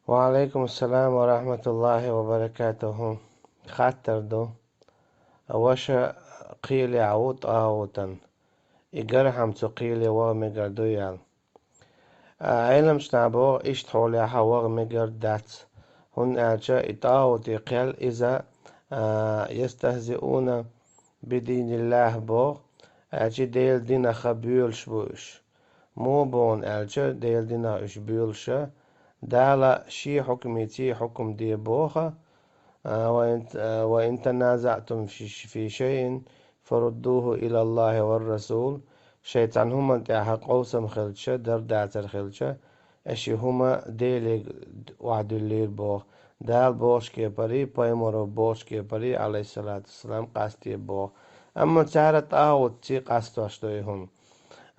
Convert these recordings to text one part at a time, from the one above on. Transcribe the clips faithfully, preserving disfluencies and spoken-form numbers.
Ва Ӏалайкум ассалам ва рахьматуллахӀи ва баракатухӀу. Хаттар ду: ваша кхелехь ву тӀагӀутан, и гархьама цу кхеле ваха мегар дуй аьлла. А, Ӏеламчу наха боху, иштта хьолехь ваха мегар дац, хӀунда аьлча и тӀагӀути кхел иза, а, ястахзиуна бидиниллахӀ боху, аьлча Делан динах боьлуш бу уьш. Муха боху аьлча, Делан динах уьш боьлуша, Дала шен хьукмеца хьукм де боху, а, ва ин, а, ва ин таназаӀтум фи, фи шайин, фаруддухӀу илаллахӀи вар расул, шайн цхьана хӀуманна тӀехь къовсам хилча, дар-дацар хилча, аша и хӀума Деле охьадуьллийла боху, Дала бохучу кепара, пайхамаро бохучу кепара, Ӏалайхиссалату вассалам, къасте боху. Амма цара тӀагӀутца къастош ду и хӀума.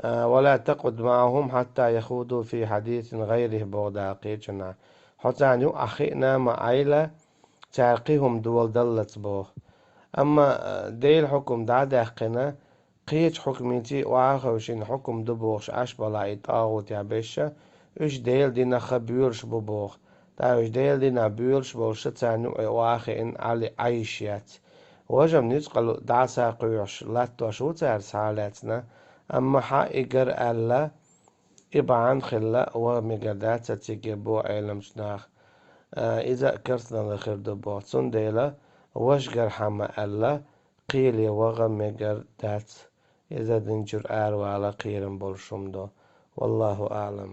А, «Ва ла такъуд маӀахум хьатта яхуду фи хьадисин гӀайрихӀ», боху Дала кхечанхьа. Хьо царна юкъахь хиъна ма Ӏайла, цара кхин хӀума доладаллалц боху. Амма, а, Делан хьукм дӀа а даьккхина, кхечу хьукмеца охьа а хевшина хьукм ду бохуш Ӏаш балахь и тӀагӀутехь берш, уьш Делан динах боьлуш бу боху. ТӀаккха уьш Делан динах боьлуш болуш царна юкъе охьа а хиъна Ӏали Ӏайш яц. Важам ницкъ а лу дӀа а схьакхоьхьуш латтош ву цара схьа а лаьцна, амма хьан и гар аьлла, и бахьана хилла ваха мегар дац цига боху Ӏеламчу наха. А, иза а керстаналла хир ду боху. Цундела ваша гархьама аьлла, кхеле ваха мегар дац. Иза динчуьра аравала кхерам болуш хӀума ду. ВаллахӀу аӀлам.